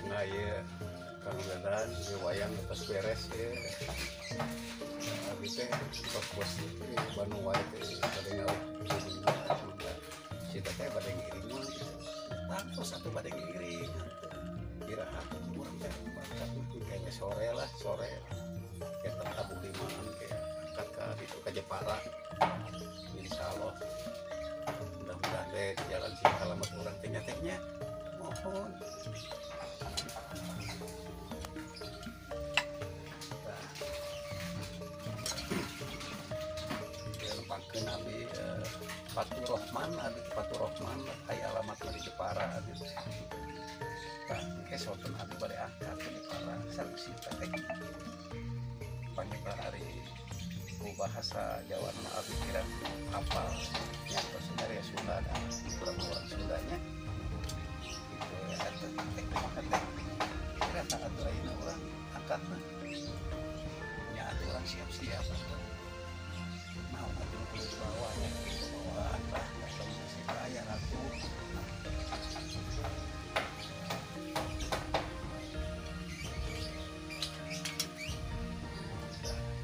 Mangga ieu Kang Dadan ieu wayang tos beres ieu. Abi teh tos bos Bandung wae teh bade ngawih. Si teteh bade ngiring mah tangtos atuh bade ngiring. Iraha urang teh berangkat kayaknya sore lah, sore. Kita tabuh limaan kayak angkat ka ditu ka Jepara. Insyaallah mudah-mudahan deh jalan sing alamat urang teh nya teh nya. Mohon. Lempangkeun abi Fatur Rohman, abi Fatur Rohman aya alamatna di Jepara abi. Tah engke soton abi bade angkat ke Jepara sareng si teteh. Panyebar ari ku bahasa Jawa na abi kirang hafal nya tos dari Sunda da kurang orang Sundanya. Gitu ya atuh teh kumaha teh. Kira atuh ayeuna urang angkatna. Nya atuh urang siap-siap atuh. Mau atuh kudu dibawa nya bawaan lah datang masih kaya atuh.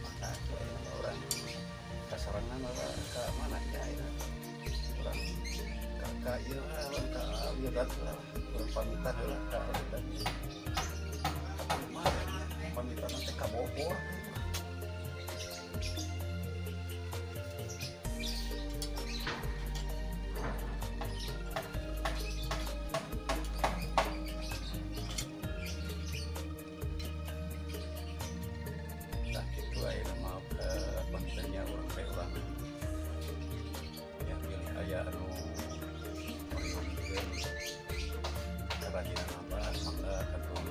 Maka atuh ayeuna urang kasarangan lah ka mana nya ayeuna. Urang ka ieu lah urang ka Wildan lah urang pamitan heula ka Wildan. Tapi lumayan nya pamitan teh ka Bogor. Tah kitu ayeuna mah pamitannya urang teh urang ya pilih aya anu meriungkeun kerajinan abah mangga kantun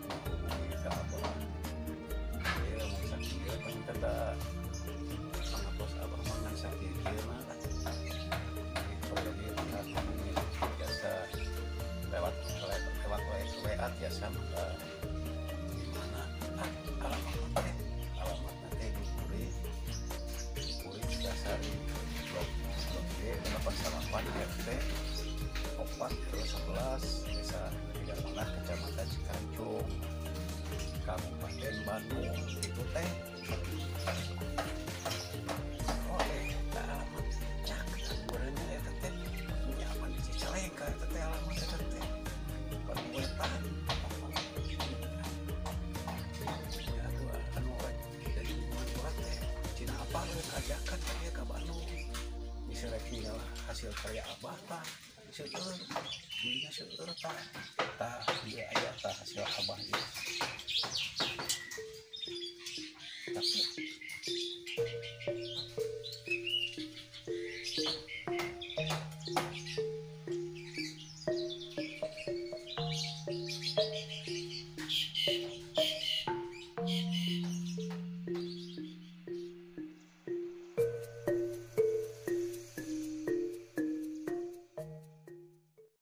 menghubungi ka abah. Ieu mun sakieu panginten da pangatos abah mah ngan sakieu mah lah. Perlu mangga hubungi biasa lewat lewat WA biasa mangga di mana alamat teh alamatna teh di Puri Puri Cikasari Blok Blok G 88 RT 4 RW 11 Desa Tegamanah Kecamatan Cikancung Kabupaten Bandung itu teh. Oh eta alamat cak urangnya eta teh nyaman di Cicalengka eta teh alamat eta teh Bandung Wetan. Ya atuh anu dari lingkungan urang teh cina apa kajakan ka dieu ka Bandung bisa rek ninggal hasil karya abah tah seueur belinya seueur tah tah